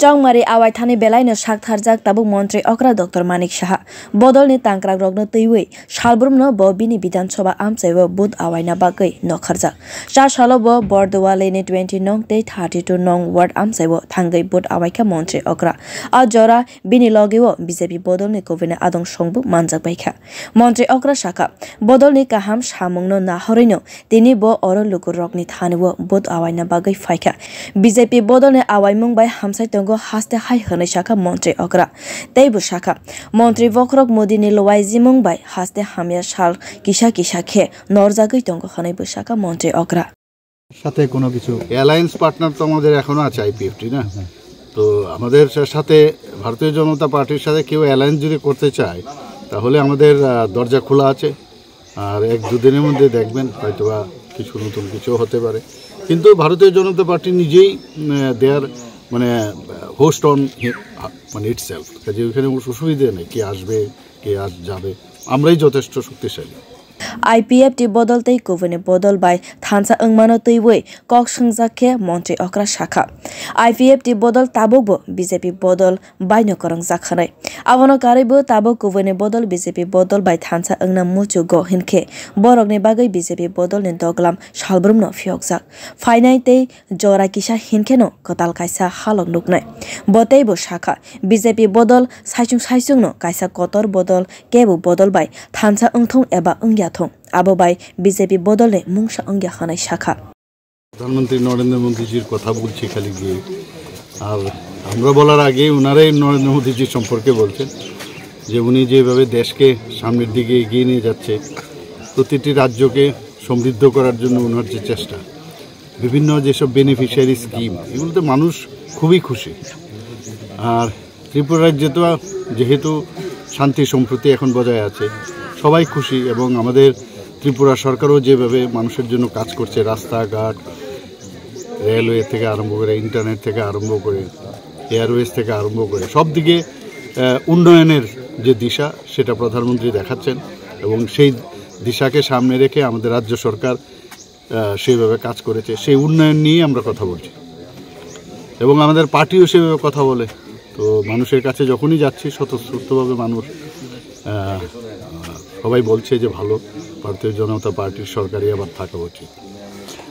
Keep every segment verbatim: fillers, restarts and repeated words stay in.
Chongmari awaithani belaino saktharjak tabuk Montri okra Doctor Manik Saha. Bodolni tangkrakrokno twiwi salbrumno bo bini Bidhan Sabha amchaio vote awaina bagwi nokharjak. Cha salo bo Bordowalini twenty nong tei thirty two nong ward amchaio thangwi vote awaikha Montri okra. A jora bini logeo B J P bodolni kubuni adong songbo manjak baikha. Montri okra sakha, bodolni kaham samungno nahorwino tini bo oro lukurokni thanio vote awaina bagwi phaikha. B J P bodolni awaimung bai hamsai tongo haste hai hwnwi sakha Montri okra. Tei bo sakha, Montri bokhorok Modini luaijimung bai haste hamya sal kisa kisa khe norjagwi tongo hwnwi bo sakha Montri okra. সাথে কোনো কিছু alliance partner তো আমাদের এখনো আছে আইপিএফটি না। তো আমাদের সা- সাথে ভারতীয় জনতা পার্টির সাথে কেউ অ্যালায়েন্স যদি করতে চায়, তাহলে আমাদের আহ, দরজা খোলা আছে। আর এক দুদিনের মধ্যে দেখবেন, হয়তোবা কিছু নতুন কিছু হতে পারে। কিন্তু ভারতীয় জনতা পার্টি নিজেই দে আর মানে হোস্ট অন মানে ইটসেলফ। কাজে ওইখানে কোনো অসুবিধে নেই, কে আসবে, কে আর যাবে। আমরাই যথেষ্ট শক্তিশালী। I P F T bodol tei kubuni bodol bai thansa wngmano twiwi kok swngjak khe Montri okra sakha, I P F T bodol tabukbo B J P bodol baino kwrwngjak hwnwi. Abono karwibo tabuk kubuni bodol B J P bodol bai thansa wngna muchugo hinkhe borokni bagwi B J P bodolni doglam salbrumno phiyokjak. Phainai tei jora kisa hinkheno kwtal kaisa halok nuknai. Bo teibo sakha, B J P bodol saichung saichungno kaisa kotor bodol, kebo bodol bai thansa wngthung eba wngya thung, abo bai B J P bodolni mungsa wngya hwnwi sakha. প্রধানমন্ত্রী নরেন্দ্র মোদীজির কথা বলছি খালি গিয়ে। আর আমরা বলার আগে ওনারাই নরেন্দ্র মোদীজি সম্পর্কে বলছেন যে উনি যেভাবে দেশকে সামনের দিকে এগিয়ে নিয়ে যাচ্ছে, প্রতিটি রাজ্যকে সমৃদ্ধ করার জন্য ওনার যে চেষ্টা, বিভিন্ন যেসব বেনিফিশিয়ারি স্কিম, এগুলোতে মানুষ খুবই খুশি। আর ত্রিপুরা রাজ্যে তো যেহেতু শান্তি সম্প্রীতি এখন বজায় আছে, সবাই খুশি। এবং আমাদের ত্রিপুরা সরকারও যেভাবে মানুষের জন্য কাজ করছে, রাস্তাঘাট, রেলওয়ে থেকে আরম্ভ করে, ইন্টারনেট থেকে আরম্ভ করে, এয়ারওয়েজ থেকে আরম্ভ করে সব দিকে আহ, উন্নয়নের যে দিশা, সেটা প্রধানমন্ত্রী দেখাচ্ছেন। এবং সেই দিশাকে সামনে রেখে আমাদের রাজ্য সরকার আহ, সেইভাবে কাজ করেছে, সেই উন্নয়ন নিয়েই আমরা কথা বলছি। এবং আমাদের পার্টিও সেভাবে কথা বলে। তো মানুষের কাছে যখনই যাচ্ছি, স্বতঃস্ফূর্তভাবে মানুষ আহ, সবাই বলছে যে ভালো, ভারতীয় জনতা পার্টির সরকারই আবার থাকা উচিত।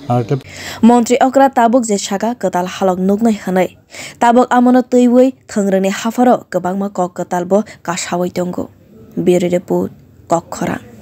আর একটা Montri okra tabuk je sakha kwtal halok nuknai hwnwi. Tabuk amono twiwi thwngrwngni hapharo kwbangma kok kwtalbo kasawi tongo. Bureau Report, Kokkhorang.